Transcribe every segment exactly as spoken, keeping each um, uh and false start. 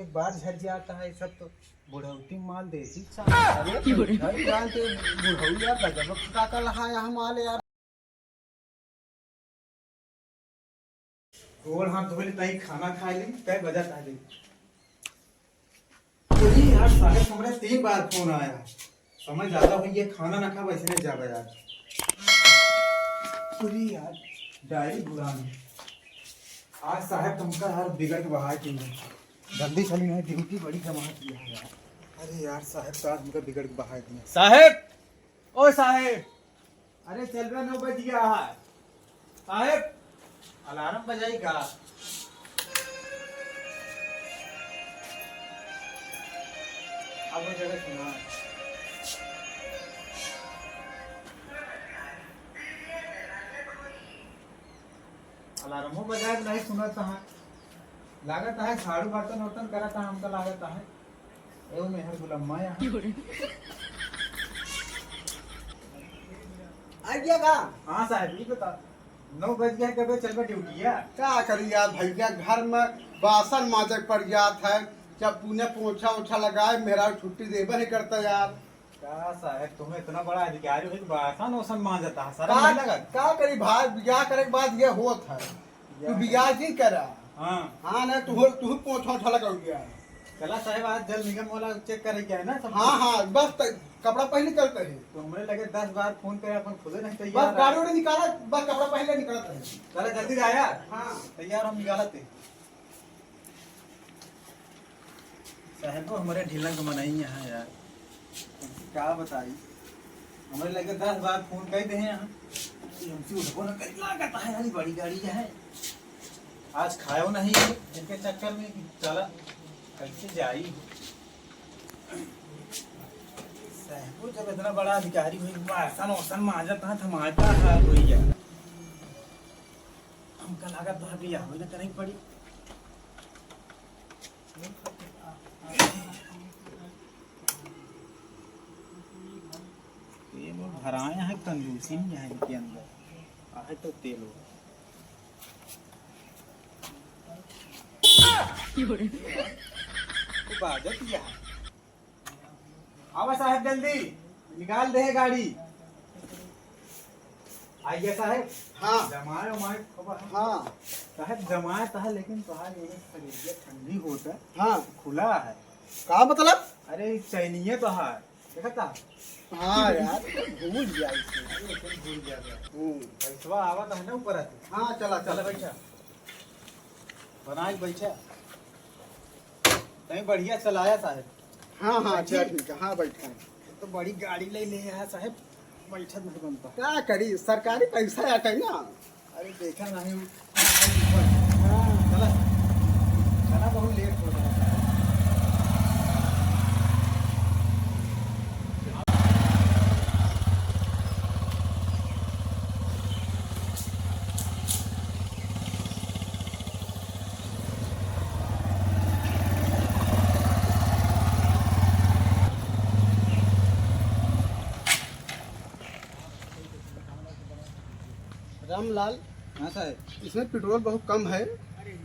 बार झड़ जाता है सब तो। बुढ़ौती माल देसी साहब। अरे, बुढ़ौती माल के बुढ़ऊ यार, गजब का का लहा है हम आले यार। गोड़ हाथ धो ले, तई खाना खा ले, तय बजा ता ले। अरे यार, साहब, हमरा तीन बार फोन आया। समय ज्यादा हुई है, खाना ना खा, वैसे नहीं जाबे यार। अरे यार, डायरी भुला में। आज साहब तुमका यार बिगड़ के बहाय दी। जल्दी चली, यहाँ ड्यूटी बड़ी जमा की है यार। अरे यार, साहब तो आज हमका बिगड़ के बहाय दिया। साहब, ओ साहेब, अरे चल बे, नौ बज गया है। साहेब, अलार्म बजाई का? अब वो जगह सुना। अलार्मो बजाए के नहीं सुनत है। लागत है झाड़ू बर्तन वर्तन करत है, हमका लागत है। एगो मेहर गुलाम माया। आ गया का? हाँ साहब, ये बता, नौ बज गया, कबे चलबे ड्यूटी है? का करी यार भैया, घर में बासन माजे के पड़ जात है, जब पुने पोछा ओछा लगाए, मेरा छुट्टी देबे नहीं करता यार। का साहब, तुम्हें इतना बड़ा अधिकारी हो कि बासन ओसन मांजता है, शर्म का, नहीं लगा? का करी भाई, बियाह करे के बाद ये होत है। तू बियाह ही करा। हाँ। हाँ, नहीं, तू, तू पोछा ओछा लगा गया है। चला साहब, आज जल निगम वाला चेक करे क्या है ना सब हाँ, कुछ। हाँ, बस त-, कपड़ा पहले चलते हैं। तो हमरे लगे दस बार फोन करे, अपन खुदे नहीं तैयार बस है। गाड़ी उड़ी निकाला, बस कपड़ा पहले निकालता है। चला जल्दी आया। हाँ। तैयार हम निकालते हैं। साहेबो हमरे ढिलंग मनई यहाँ यार, का बताई, हमरे लगे दस बार फोन कर दे हैं यहाँ कि हमसे उठबो न करी, लागत है यार, बड़ी गाड़ी है, आज खायो नहीं है, इनके चक्कर में कि चला कैसे जाई। साहेबो जब इतना बड़ा अधिकारी हुई, बासन ओसन माजत हाथ हमारा हाल हुई यार, हमका लागत बा बियाह होई न करे के पड़ी। तेल और भराए हैं, कंजूसी नहीं है इनके अंदर। आहे तो तेल हो। तो बाजत यह है। आवा साहेब, जल्दी निकाल दे गाड़ी। आइए साहेब। हाँ। जमाए उमाए खबर है। हाँ। साहेब, जमाए तो है, लेकिन तोहार ये शरीर ठंडी होत है। हाँ। खुला है। का मतलब? अरे, चैनिये तो है। देखा था? हाँ यार, भूल गया इसे। अरे, तुम भूल गया था। हम्म। पैसवा आवा तो है ना ऊपर आते। हाँ, चला, चला चला। बैठा। बनाए बैठा। तई बढ़िया चलाया साहेब। हाँ, हाँ, बैठे। अच्छा, ठीक है, हाँ, बैठा। तो बड़ी गाड़ी ले ले आया साहेब, बैठा नहीं बनता। का करी, सरकारी पैसा आटे ना। अरे देखा नहीं, हाँ। चला, चला, बहुत लेट हो रहा है। रामलाल, हाँ साहेब। इसमें पेट्रोल बहुत कम है,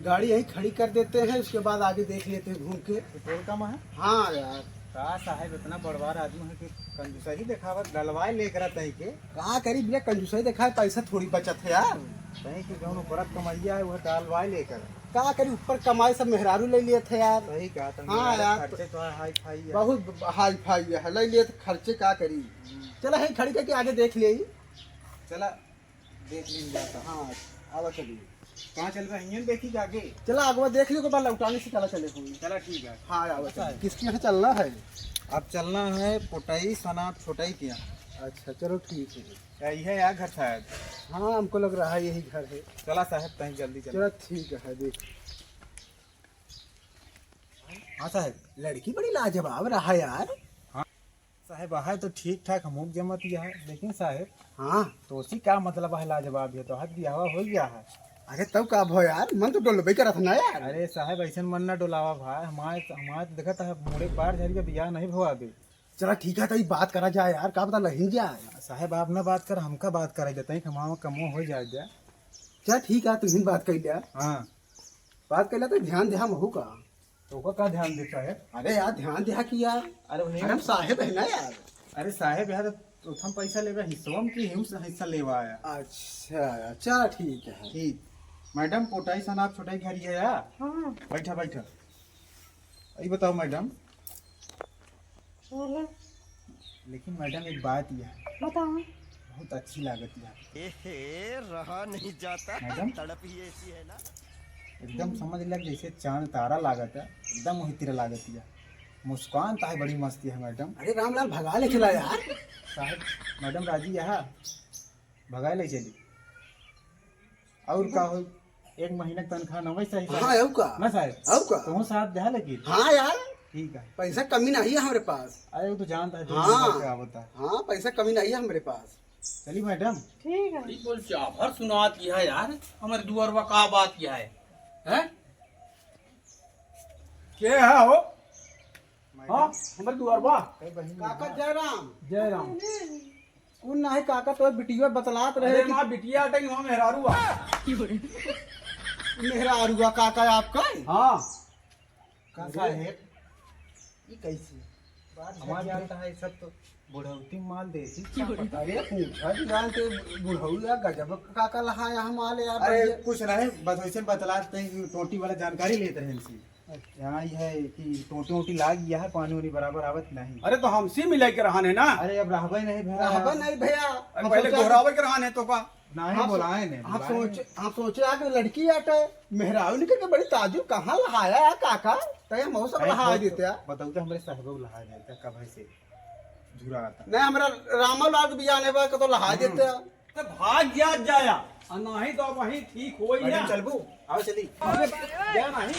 गाड़ी यहीं खड़ी कर देते हैं, उसके बाद आगे देख लेते हैं घूम के। पेट्रोल कम है? हाँ यार। का साहेब, इतना बड़वार आदमी है कि कंजूसही देखावत, डलवाए लेकर तई के। का करी, बिना कंजूसही देखाए पैसा थोड़ी बचत है यार। तई के जौन ऊपर कमैया है, वह डलवाए लेकर। का करी, ऊपर कमाई सब मेहरारू ले लिए थे यार। सही कहा तुमने हाँ यार, यार, खर्चे तो है, हाई फाई है। बहुत हाई फाई है, ले लिए थे खर्चे, का करी। हम्म। चला, है खड़ी करके आगे देख ले। चला, देख लीन जाता। हाँ, आवा चलिए। कहाँ चल रहे हैं? देखी जाके। चला, अगवा देख लियो, के बाद लौटाने से चला चले कोई। चला, ठीक है। हाँ, आवा अच्छा चलिए। है। किसके यहाँ चलना है? अब चलना है पोटई सना छोटई के यहाँ। अच्छा, चलो ठीक है। क्या यही है यार घर शायद? हाँ, हमको लग रहा है यही घर है। चला साहेब, तहीं जल्दी चला। चला, ठीक है, देख। हाँ साहेब। लड़की बड़ी लाजवाब रहा यार। हाँ साहेब, आहे तो ठीक ठाक, हमहू के जमत ही है, लेकिन साहेब, हाँ। तोसी का मतलब है लाजवाब है, तोहार बियाहवा हो गया है। अरे तब का भो यार, मन तो डोलबे करत ना यार। अरे साहेब, ऐसन मन ना डोलावा भाई, हमारे, हमारे तो देखत है, मुड़े पार झरिया बियाह नहीं भवा बे। चला ठीक है, तो ई बात करा जाए यार, का पता लहिन जाए। साहेब, आप ना बात कर, हमका बात कराई देते हैं, कमाओ, कमो हो जाए जा। चला ठीक है, तुम बात कर लिया। हाँ। बात कर लिया तो ध्यान दे, हम हो का। ओका का ध्यान देता है? अरे यार, ध्यान दिया कि यार, अरे उन्हें अरे हम साहेब है ना यार। अरे साहेब यार, तो हम पैसा लेवे हिस्सवा में कि हम से हिस्सा लेवा आया? अच्छा, अच्छा, ठीक है। ठीक। मैडम, पोटाई सन आप छोटाई घर ही है यार? हाँ। बैठा, बैठा। ये बताओ मैडम। बोलो। लेकिन मैडम, एक बात यह है। बताओ। बहुत अच्छी लागत यह। एहे, रहा नहीं जाता। मैडम? तड़प ही ऐसी है ना। एकदम समझ लिया, जैसे चांद तारा लागत है, एकदम वही तेरा लागत है। मुस्कान ताहे बड़ी मस्ती है मैडम। अरे रामलाल, भगा ले चला यार। साहब, मैडम राजी यहाँ, भगा ले चली। और का हो, एक महीना के तनख्वाह नवे सही हाँ, और का? ना साहब? और का? तुम साथ दे लेकिन। हाँ यार। ठीक है। पैसा कमी नहीं है हमरे पास। अरे वो तो जानता है, जो हाँ। नंबर पे आवता है। हाँ, पैसा कमी नहीं है हमरे पास। चली मैडम। ठीक है। ई बोल चाभर सुनात यह है यार, हमरे दुआरवा का बात यह है, हैं? के है हो? मैडम। हाँ, हमरे दुआरवा। ए बहिन, काका जयराम। जयराम। कौन ना है काका, तो बिटिया बतलात रहे अरे कि माँ, बिटिया अटे कि माँ मेहरारू आ। मेहरारू आ काका आपका? हाँ। का साहेब? ये कैसे? बात हमार जानता है, सब तो बुढ़ौती माल देसी। अरे पूछा जी, जान के बुढ़ऊ यार, गजब काका लहाया हम आले यार, अरे बढ़िया। कुछ नहीं, बस वैसे बतलात रहे कि टोटी वाला जानकारी लेत रहे इनसे। अच्छा। यहाँ ये है कि टोटी वोटी लाग गया है, पानी वानी बराबर आवत नहीं। अरे तो हमसे मिले के रहन है ना। अरे अब रहबे नहीं भैया। रहबे नहीं भैया। अरे हम पहले सोचा गोहरावे के रहन है तो का? नहीं हम सो-, बोलाए नहीं, हम बोलाए सोच-, नहीं। हम सोचे आ कि लड़की आटे, मेहरारू निकल के बड़ी ताजुब कहाँ लहाया है काका? तय हम सब अरे लहाय तो देते हैं। बताओ तो हमरे साहब को लहाय देते हैं, कब है से झुरा आता। नहीं, हमरा रामा लाल के बियाह नहीं बा, तो लहाय हम्म। देते हैं। तो भाग गया जाया, आ नहीं तो वहीं ठीक होई मैडम ना। चलबू? आओ चली। अरे, गया नहीं।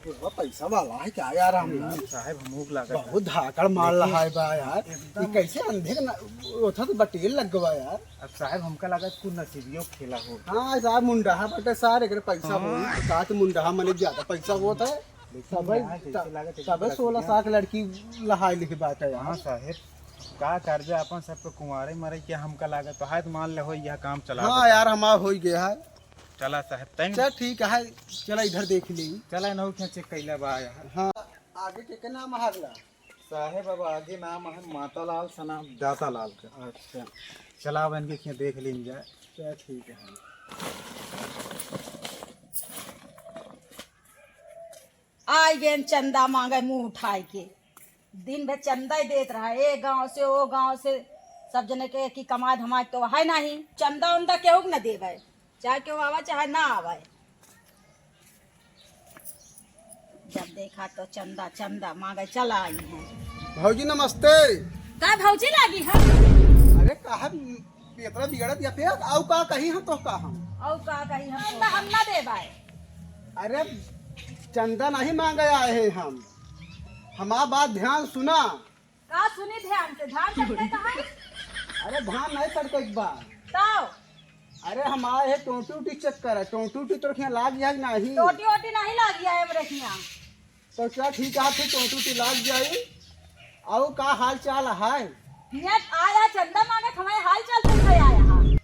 बुढ़वा पैसा वाला है क्या यार? हम हम्म, यार साहब, हमहू के लागत है। बहुत धाकड़ माल लेकिन लहाय बा यार। एकदम। ये कैसे अंधे के ना, ओथा तो बटेल लग गवा यार। अब साहब, हमका लागत कुल नसीबियो खेला हो। हाँ साहब, मुंडहा बटे सार, एकरे पैसा हो। हाँ। का तो मुंडहा मने ज्यादा पैसा होत है। लेकिन तबे, यहाँ जैसे त-, लागत है तबे कि सोलह सात लड़की लहाय लिखे बाटे यार। हाँ साहेब, का करबे, अपन सबके कुंवारे मरे के हमका लागत तो है, तो मान ले हो, यह काम चला हाँ देता। यार, हमार होई गया है। चला साहेब, तैं चल ठीक है, चला इधर देख ली। चला इनहू के चेक कैला बा यार। हाँ, आगे के, के नाम हागला? साहेब, अब आगे नाम है मातालाल सना दातालाल का। अच्छा। चला अब इनके के देख लीन जाए। चल ठीक है। आई गेन चंदा मांगे मुंह उठाए के। दिन भर चंदा ही देत रहा, ए गांव से, ओ गांव से, सब जने के की कमाए धमाए तो है नहीं। चंदा उंदा केहू के न देवे, चाहे केहू आवे, चाहे ना आवे। जब देखा तो चंदा, चंदा मांगे चला आई हैं। भौजी नमस्ते। का भौजी लागी है? अरे काहे इतना बिगड़त या फिर? आऊ का कही हम तो का हम? आऊ का कही हम तो हम ना देबाए। अरे चंदा नहीं मांगे आए हैं हम, हमार बात ध्यान सुना। का सुनी ध्यान से, धान कटते कहाँ है? अरे धान नहीं कटते एक बार। ताओ। अरे हम आए हैं टोंटी उटी चेक करे, टोंटी उटी तोर खियाँ लाग जाए कि नहीं? टोंटी ओटी नहीं लाग जाए हमरे खियाँ। तो चल ठीक है, फिर टोंटी उटी लाग जाए। और का हाल चाल है? हियाँ आया चंदा मांगे, हमारे हाल चाल पूछे आया है।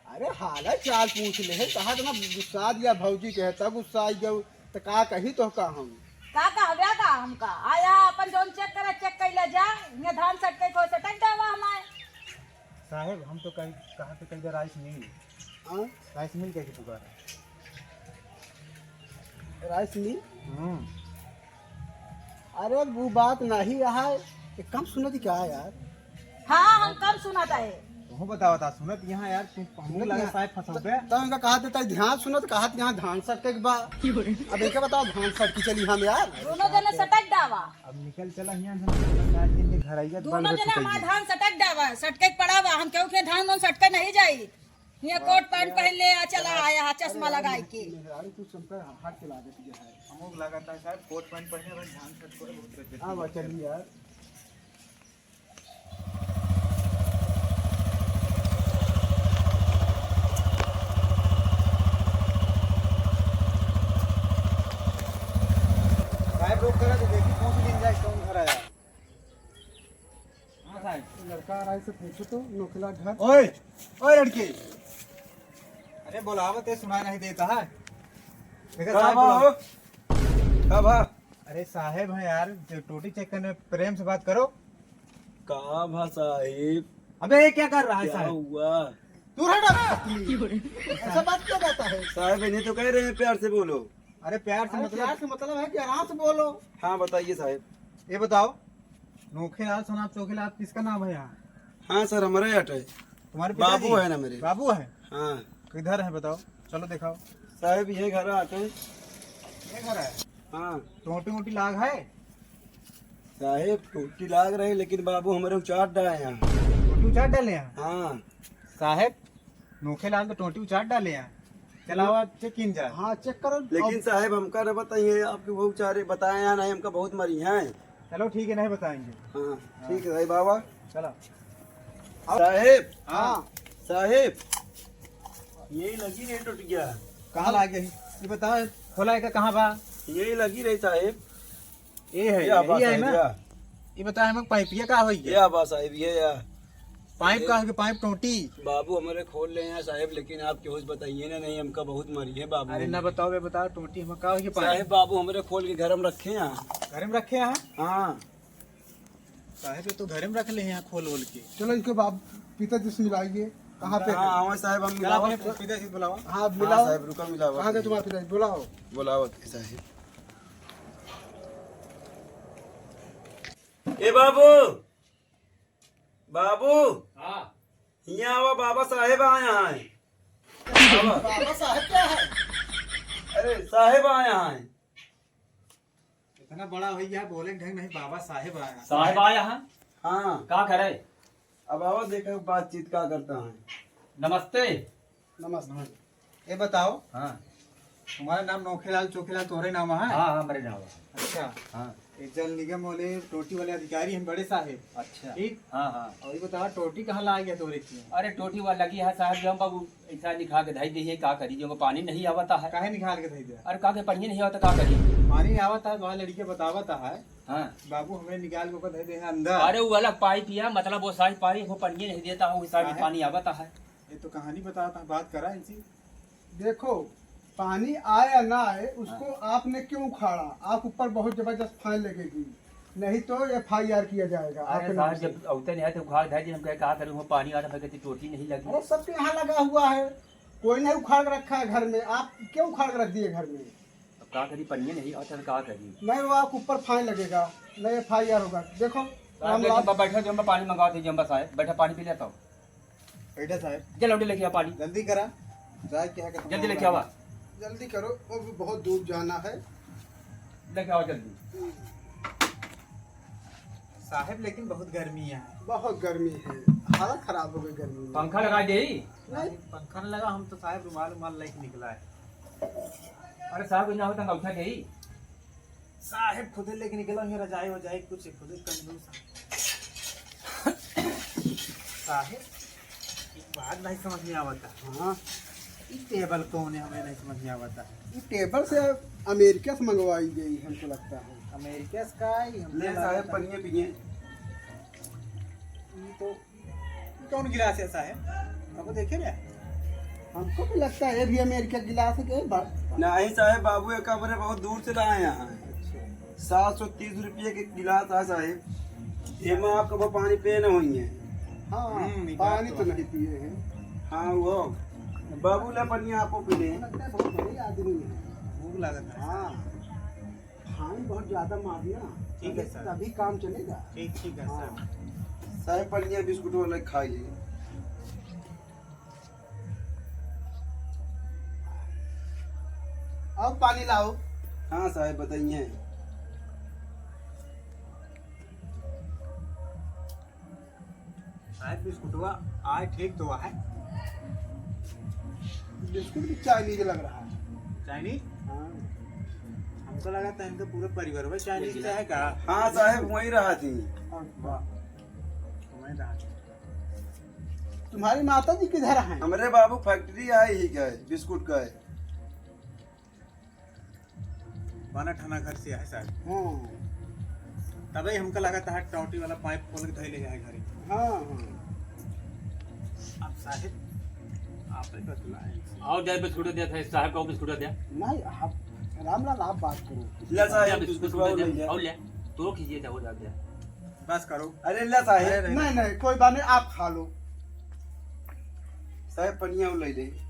अरे हाल चाल पूछ ले है, कहा तो ना गुस्सा दिया भौजी के है, तब गुस्सा आई गयो, तो का कही तो का हम? का कहबे का हमका? आया अपन जौन चेक करे, चेक कैला जा, हियाँ धान सटके को सटक जावा हमारे। साहेब, हम तो कही, कहा तो कही राइस मिल। हाँ? राइस मिल कैसे पुकारा? Rice mill? हम्म। अरे, वो बात नहीं है। ये कम सुनत ही क्या है यार? हाँ, हम कम सुनत है। तुम बताओ, ता सुनत यहाँ यार, तुम हमको सुनत लगा यहाँ। साहेब फंसाओ बे। तो उनका कहा देता है, ध्यान सुनत, कहा यहाँ धान सटके के बा। अब इनका बताओ, धान सटकी चली हम यार। दोनों जने सटक डावा। अब निकल चला यहाँ से, निकल के घर आइया, दोनों बल जने हमारा धान सटक डावा, सटके के पड़ा बा। हम केहू के धान, धान सटके नहीं जाई। हियाँ कोट पैंट पहन ले आ, चला आया हा, चश्मा लगाई के। मेहरारू तू सबका हाथ चला देती है। हमको लगा था साहब, कोट पैंट पहने, बस धान सटके बहुत गजब हाँ, की बा, चलिए यार। साहब, रोक करा तो देखी, पहुंच नहीं जाए, कौन घर आया। हाँ साहब। लड़का आ रहा है, से पूछो तो, नोखला घर। ओए, ओए लड़की। अरे बुलावत है, सुनाई नहीं देता है। देखा का साहब बा बुलावत। हो? का भा? अरे साहेब है यार, जो टोटी चेक करने, प्रेम से बात करो। का भा साहेब? अबे ये क्या कर रहा है क्या साहेब? हुआ? तू हट अब। ऐसा बात क्या कहता है? साहेब इन्हें तो कह रहे हैं प्यार से बोलो। अरे प्यार से अरे मतलब प्यार से मतलब है कि आराम से बोलो। हाँ बताइए साहेब। ये बताओ, नोखेलाल सनाब चोखेलाल किसका नाम है यहाँ? हाँ सर, हमारे अटे। तुम्हारे बाबू पिताजी? है ना मेरे। बाबू है? हाँ। किधर है बताओ, चलो दिखाओ। साहेब ये घर आटे। ये घर है? हाँ। टोटी वोटी लाग है? साहेब टोटी लाग रही, लेकिन बाबू हमारे उचाट डाले हैं। टोटी उचाट डाले हैं? हाँ। साहेब, नोखेलाल तो टोटी उचाट डाले हैं। चलावा चेक किन जाए। हाँ, चेक करो। लेकिन अब साहेब हमका न बताइए, आपके वो उचारे बताए हैं नहीं, हमका बहुत मरी हैं। चलो ठीक है, नहीं बताएंगे। हाँ, हाँ। ठीक है भाई बाबा। चला। साहेब। हाँ। साहेब, यही लगी रही टोटिया। कहाँ लागे? ये बताओ, खोला है का, कहाँ बा? यही लगी रही साहेब। ये है, या यही बा है साहेब, ना? या। ये बताओ, हम पाइपिया का होई ये? या बा साहेब, ये या। पाइप ये का होई, पाइप टोटी? बाबू हमारे खोल ले हैं साहेब, लेकिन आप केहू से बताइए ना, नहीं हमका बहुत मरी है बाबू। अरे ना बताओ बे, बताओ टोटी हम का होई पाइप? साहेब बाबू हमारे खोल के घर में रखे हैं। घर में रखे हैं? हाँ। साहेब, ये तो घरे में रख ले हैं खोल वोल के। चलो, इनके बाप, पिताजी से मिलाइए। कहाँ पे हाँ, है? हाँ, साहेब, हम चलो, मिलावत अपने है। पिताजी से बुलाओ। हाँ, हाँ, मिलाओ। साहेब, रुका, मिलावत कहाँ के है। तुम्हारे पिताजी? बुलाओ। बुलावत है, साहेब। ए बाबू, बाबू। हाँ। हियाँ आवा, बाबा साहेब आया है। बाबा साहेब क्या है? अरे, साहेब आया है। इतना बड़ा हो गया, बोले ढंग नहीं, बाबा साहेब आया। साहेब आया है? हाँ। का करे? अब आओ, देखो बातचीत का करता है। नमस्ते। नमस्ते। ये बताओ, हाँ। तुम्हारा नाम नोखेलाल चोखेलाल तोहरे नाम है? हाँ, हाँ, मेरे नाम है। अच्छा। हाँ। ये जल निगम वाले टोटी वाले अधिकारी हैं बड़े साहेब। अच्छा। ठीक? हाँ, हाँ। और ये बताओ, टोटी कहाँ ला गया तोरे की? अरे, टोटी वाला लगी है साहेब, जो हम बाबू ऐसा निकाल के धई दे, का करी, जो पानी नहीं आवता है। काहे निकाल के धई दे? अरे, का के पानी नहीं आवता, का करी? पानी आवता है, वहाँ लड़के बतावता है। हाँ। बाबू, हमें निकाल के ओकर धई दे हैं अंदर। अरे, वो अलग पाइप या, मतलब, वो साइड पाइप, वो पानी नहीं देता, वो साइड काहे? पानी आवता है। ये तो कहानी बताता, बात करा इनसे। देखो, पानी आए या ना आए, उसको हाँ। आपने क्यों उखाड़ा? आप ऊपर बहुत जबरदस्त fine लगेगी, नहीं तो F I R किया जाएगा अरे आपके नाम साहब, से। जब औते नहीं आए तो उखाड़ धर दी, हम कहे, "कहा करूँ, वो पानी आ रहा है, कहते टोटी नहीं लगी।" अरे, सबके यहाँ लगा हुआ है, कोई नहीं उखाड़ के रखा है घर में, आप क्यों उखाड़ के रख दिए घर में? अब का करी, पनिया नहीं आता तो का करी? नहीं, वो आपके ऊपर fine लगेगा, नहीं F I R होगा। देखो, साहब, रामलाल। बैठो, बैठो, जो हम पानी मंगाते हैं, जो हम बस आए, बैठा, पानी पी लेता हूँ। बैठा साहब। जा लौंडे लेके आ पानी। जल्दी करा। जाए क्या है, खत्म जल्दी हो लेके रहा आवा। है। जल्दी करो, वो भी बहुत दूर जाना है। लेके आओ जल्दी। साहब, लेकिन बहुत गर्मी है। बहुत गर्मी है, हालत खराब हो गई गर्मी में। पंखा लगा दे। नहीं। पंखा न लगा, हम तो साहब रुमाल, रुमाल लेके निकला है। अरे साहब, ना हो तो अंगूठा दे। साहेब खुदे लेके निकला है रजाई वजाई कुछ खुदे कंजूस है। साहेब, एक बात नहीं समझ में आवता। हाँ। ई टेबल कौन है, हमें नहीं समझ में आवता। ई टेबल से अमेरिका से मंगवाई गई, हमको लगता है। अमेरिका से का आई, हमको ले साहेब, लगता है। पनिया पिए। ई तो कौन गिलास है साहेब? हमको देखे ना। हमको भी लगता है ये भी अमेरिका गिलास है कि बा-, नहीं साहेब, बाबू एक कमरे बहुत दूर से लाए हैं। अच्छा। सात सौ तीस रुपये के गिलास है साहेब, एमा आप कबो पानी पिए न होइए। हाँ, हम्म, ई बात पानी तो तो है। नहीं पिए हैं। हाँ, वो बाबू ला पनिया आपको पी ले। लगता है बहुत बड़े आदमी हैं। भूख लागत है। हाँ। खान बहुत ज्यादा मारना, ठीक है, तभी, सर। तभी काम चलेगा। ठीक, ठीक है, हाँ। सर। साहेब, पनिया बिस्कुट वाला खा लिए। अब पानी लाओ। हाँ साहेब, बताइए। साहेब, बिस्कुटवा आए ठीक तो है। बिस्कुट भी चाइनीज लग रहा है। चाइनीज? हाँ। हमको लगा था इनका पूरा परिवार में चाइनीज का है का? हाँ साहेब, वही रहा थी। वाह। वही रहा थी। तुम्हारी माता जी किधर हैं? हमरे बाबू फैक्ट्री आए ही गए, बिस्कुट का है। बना ठना घर से है शायद। हाँ। तबे हमका लगा था टौटी वाला पाइप खोल के धइले है घरे। हाँ, हाँ। अब साहेब, आप ही बतलाएं। और जाए बिस्कुट दे थे, साहेब को बिस्कुट दे। नहीं, आप रामलाल, आप बात करो। ले साहेब, बिस्कुट बिस्कुट दे दे, ले ले। और ले, तू खींचिए, जाओ, जाओ, जाओ। बस करो। अरे ले साहेब। अरे, नहीं, नहीं, कोई बात नहीं, आप खा लो। साहेब, पनिया ले ले।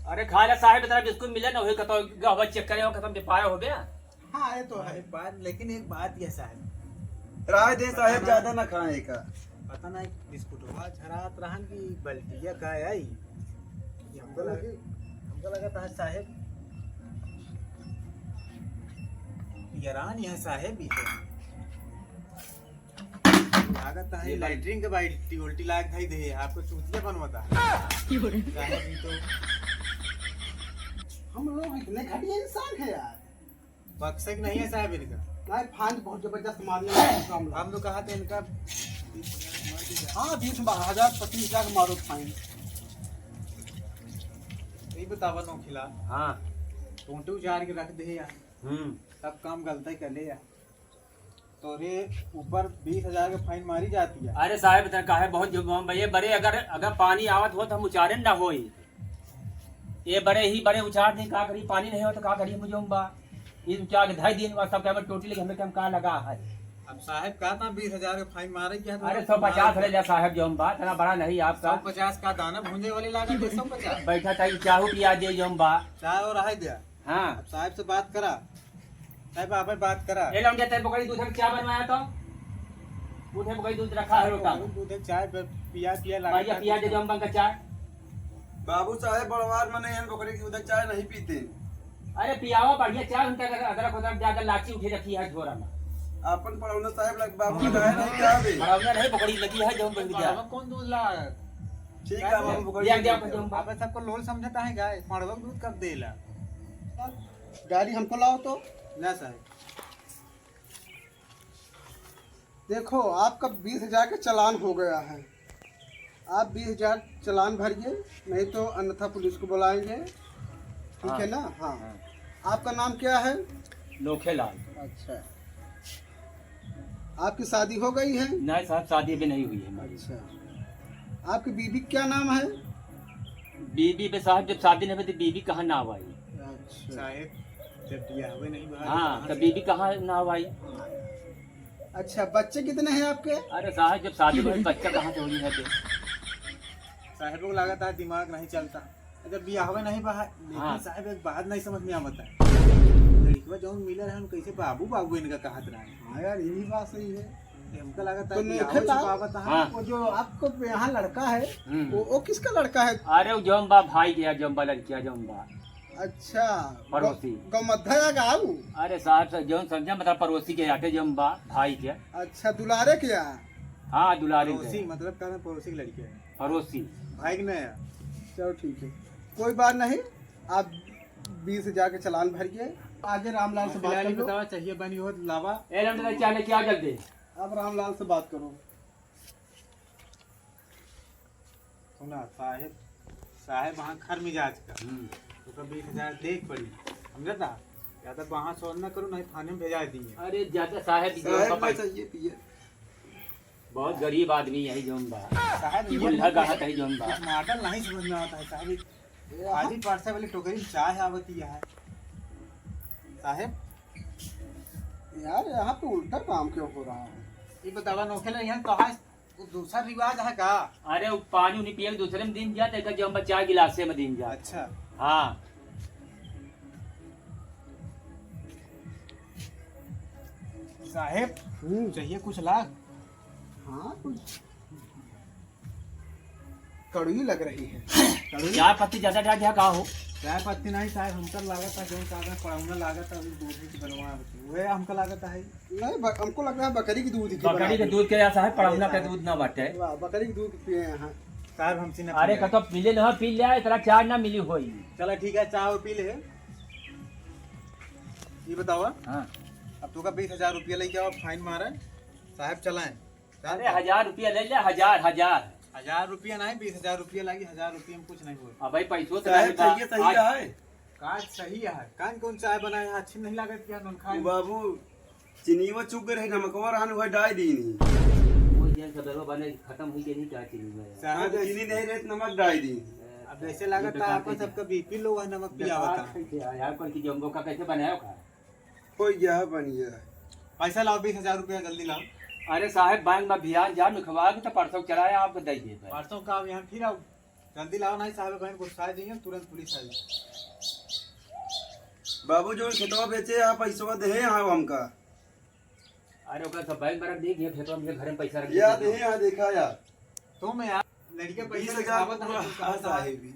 अरे खा ले साहेब, इतना बिस्कुट मिले ना, वही कतो गहवा चेक करे, वो खत्म दे पाया हो गया। हाँ, ये तो है। एक बात, लेकिन एक बात ये साहेब। राय दे साहेब, पता ना, ज्यादा ना खाए का। पता ना, बिस्कुटवा झरात रहन की बल्टिया का आई। ये हमको लगे, हमको लगा था साहेब, पियरान यहाँ साहेब भी थे। लागत है ये लाइट। लैट्रिन के बाल्टी उल्टी लाग धई दे, आपको चूतिया बनवाता है। साहेब भी तो हम लोग इतने घटिया इंसान है यार। बक्सक नहीं है साहेब इनका। नहीं, फांद बहुत जबरदस्त मारने वाला काम लगा। हम तो कहा था इनका हाँ, बीस बा-, हजार, पच्चीस हजार मारो फाइन। यही बतावा नौखिला। हाँ। टोंटे उजाड़ के रख दे यार। हम्म। सब काम गलता ही कर ले यार। तोरे ऊपर बीस हजार के फाइन मारी जाती है। अरे साहेब, इतना काहे बहुत जुबान बा? ये बड़े अगर, अगर पानी आवत हो तो हम उचारे न ना होई। ये बड़े ही बड़े उचार दे, का करी, पानी नहीं हो तो का करी, मुझे बा। ये क्या धई दिन बा, सब कहबे टोटी लेके हमें, हम का लगा है। अब साहेब का था बीस हजार के फाइन मारे क्या था? अरे सौ पचास ले जा साहेब, जो हम बा, इतना बड़ा नहीं आपका। सौ पचास का दाना भूंजे वाली लागत है, सौ पचास। बैठा था, ये चाहू पिया दे, जो हम बा। चाय और रहा दे। हाँ। अब साहेब से बात करा। साहेब, आप बात करा। ए लौंडिया, तेरे बकरी दूध में क्या बनवाया तो? दूध है, बकरी दूध रखा है लोटा में। दूध है, चाय ब-, पिया, पिया लगा भैया, था। पिया दे दो हम बंका चाय। बाबू साहेब, बड़वार मने एहन बकरी के दूध चाय नहीं पीते। अरे पियावा बढ़िया चाय, उनका अदरक, अदरक उदरक ज्यादा लाची उठे रखी है झोरा में। अपन पड़ौना साहेब लग बाबू चाय नहीं पियावे। पड़ौना नहीं, बकरी लगी है जो हम बंका। पड़वा कौन दूध ला? ठीक है, बाबू, बकरी दिया, दिया, दूध। अपन सबको लोल समझता है क्या? पड़वा दूध कब देला? गाड़ी हमको लाओ तो। ला साहब। देखो, आपका बीस हजार का चालान हो गया है। आप बीस हजार चालान भरिए, नहीं तो अन्यथा पुलिस को बुलाएंगे। ठीक हाँ। है ना? हाँ। हाँ। आपका नाम क्या है? नोखेलाल। अच्छा। आपकी शादी हो गई है? नहीं साहब, शादी अभी नहीं हुई है हमारी। अच्छा। आपकी बीबी क्या नाम है? बीबी पे साहब, जब शादी नहीं हुई तो बीबी कहाँ नाव आई? अच्छा। साहेब, जब बियाहवे नहीं भा, हाँ, कहाँ तो से? बीबी कहाँ नाव आई? अच्छा, बच्चे कितने हैं आपके? अरे साहब, जब शादी हुई, बच्चा कहाँ से होई है फिर? साहेब को लागत है दिमाग नहीं चलता। जब बियाहवे नहीं भा, लेकिन हाँ। साहेब, एक बात नहीं समझ में आवता है। लड़कवा जौन मिले रहे, हम कैसे बाबू, बाबू इनका कहत रहे? हाँ यार, यही बात सही है। हमका लागत है तो कि नोखे आवत ता, छुपावत है। हाँ। वो जो आपको यहाँ लड़का है, हम्म। वो, वो किसका लड़का है? अरे, वो जौन बा भाई के, जौन बा लड़किया, जौन बा। अच्छा, पड़ोसी। गौ-, गौमद्धा या गाऊ? अरे साहब, साहब, जौन समझा, मतलब, पड़ोसी के आटे, जौन बा भाई के। अच्छा, दुलारे के यहाँ? हाँ, दुलारे के। पड़ोसी, मतलब, का नाम पड़ोसी के लड़के हैं? पड़ोसी। भाई के नहीं है। चलो, ठीक है, कोई बात नहीं। आप बीस हजार के चालान भरिए, आगे रामलाल से बात कर लो। बताओ, चाहिए बनी हो, लावा। ए, लंडन, चाय लेके आ जल्दी। अब रामलाल से बात करो। सुना, साहेब, साहेब वहाँ खर मिजाज का। हम्म। तो का बीस हजार देख पड़ी, समझता? ज्यादा बहास और ना करो, नहीं थाने में भेजा देंगे। अरे, ज्यादा साहेब, साहेब का ना पाई- चाहिए पिए। बहुत गरीब आदमी है जौन बा। साहेब, ये बुल्ला कुछ गाहक है जौन बा। कुछ मॉडल नहीं समझ में आता है साहेब। ये खाली परसे वाली टोकरी में चाय आवती है। साहेब। यार, यहाँ पे उल्टा काम क्यों हो रहा है? ये बतावा, नोखे ले यहाँ तो है, वो दूसरा रिवाज है का? अरे, वो पानी उनी पिए के दूसरे में दिन जात, एक जौन बा चाय गिलासे में दिन जात। अच्छा। हाँ। साहेब, हम्म। चाहिए कुछ लाग? हाँ, कुछ कड़वी लग रही है। कड़वी? चाय पत्ती ज्यादा डाल दिया का हो? चाय पत्ती नहीं साहेब, हमका लागत है, जौन का पड़ौना लागत है, अभी दूध की बनवा देते। वह हमका लागत है। नहीं, ब-, हमको लग रहा है बकरी की दूध की बकरी के बनाते। दूध के, या साहेब, पड़ौना के दूध ना बाटे। वाह, बकरी की दूध पिए हैं। साहेब, हमसे ना अरे, पिए। कतो पी ले ना, पी ले, इतना चाय ना मिली होई। चला, ठीक है, चाय और पी ले। ये बताओ, हाँ। अब तो का बीस हजार रुपया लेके आओ, फाइन मारे, साहेब चलाएं। अरे, हजार रुपया ले ले, हजार, हजार। हजार रुपया नहीं, बीस हजार रुपया लागी, हजार रुपया में कुछ नहीं होई। अब भाई, पैसों से साहेब, नहीं बा। सही है, सही आज है। काज सही है। कान कौन चाय बनाए है, अच्छी नहीं लागत क्या नून खाए? बाबू, चीनी वो चुक रहे, नमकवा रहन, वह डाल दी नहीं। वो ये सब दरवा बने खत्म हुई के नहीं क्या चीनी में? साहेब, हाँ, तो चीनी नहीं रहे, नमक डाल दी। ए, अब ऐसे लागत है आपका सबका बीपी लो है, नमक पियावत है। यार, कौन की जम्बो का कैसे बनाया खा? हो गया है, बन गया। पैसा लाओ, बीस हजार रुपया जल्दी लाओ। अरे साहब, बैंक में बिहान जा, निकलवा के तो परसों चला आया, आपको दे दे भाई। परसों का, अब यहाँ फिर आओ, जल्दी लाओ, नहीं साहब बहन गुस्सा देंगे, तुरंत पुलिस आ जाए। बाबू, जो खेतवा बेचे, आप पैसवा दे हैं यहाँ हमका। अरे ओकरा सब बैंक में रख दी, ये खेतवा में, घर में पैसा रख दी। याद है, यहाँ देखा यार। तो मैं यार, लड़के पैसा बीस हजार दिखावत पूरा है, कुछ हाथ कहा है। साहेब ही।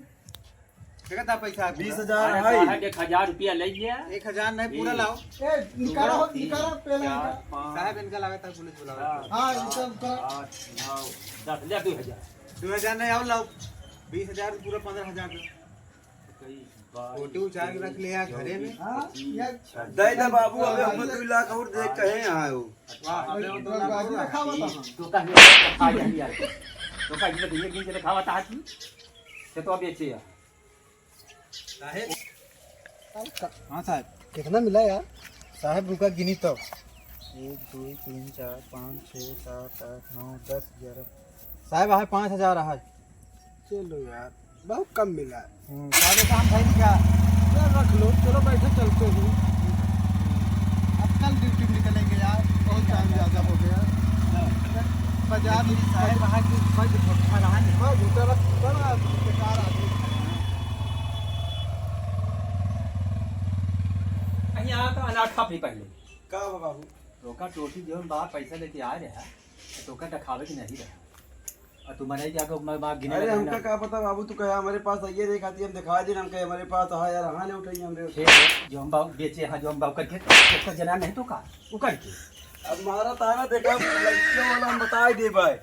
देखा था पैसा पूरा। बीस हजार अरे है। साहब, एक हजार रुपया ले लिया। एक हजार नहीं, पूरा ए। लाओ। ए, निकालो, दो, तीन, निकालो, पहले चार, निकालो। पाँच, साहब, इनका लागत है पुलिस बुलाओ। हाँ। हाँ, ये सब करो। आठ, नौ, दस, ले दो हजार। दो हजार नहीं, और लाओ। बीस हजार पूरा पन्द्रह हजार दो। फोटो उचार के रख ले यार घरे में। हाँ, यार। दे दे बाबू, अबे हम दो लाख और दे कहे यहाँ हो। वाह, अबे वो दो लाख और रखा। तो का है, तो का है यार? तो का है, तो ये गिन के दिखावा था कि ये तो अभी अच्छे यार। साहेब। हाँ साहेब। कितना मिला यार? साहेब, रुका, गिनी तब। एक, दो, तीन, चार, पाँच, छः, सात, आठ, नौ, दस, ग्यारह। साहेब, आहे पाँच हजार आहे। चलो यार, बहुत कम मिला है। हम्म, साहब, ये काम भाई क्या? यार, रख लो, चलो, बैठो, चलते हैं। अब कल ड्यूटी निकलेंगे यार, बहुत टाइम ज़्यादा हो गया। बाजार में साहब, वहाँ की बड़ घोटाला है। बड़ घोटाला, बड़ा बेकार आदमी। कहीं यहाँ तो अनाज खा पी पहले। का हो बाबू? तोका टोटी जो बा पैसा लेके आ रहा, तोका दिखावे के नहीं रहा। और तू मनई जाके मैं बाप गिने अरे, लगा हमका ना। का पता बाबू, तू कहे हमरे पास आइए रे खाती, हम दिखा दे, हम कहे हमरे पास, हाँ यार, हाँ, नहीं उठाई हमरे। खेत जो हम बाबू बेचे, हाँ, जो हम बाबू करके, उसका जना नहीं तो का, वो करके। अब मारा ताना देखा, लड़कियों वाला हम बताई दे भाई।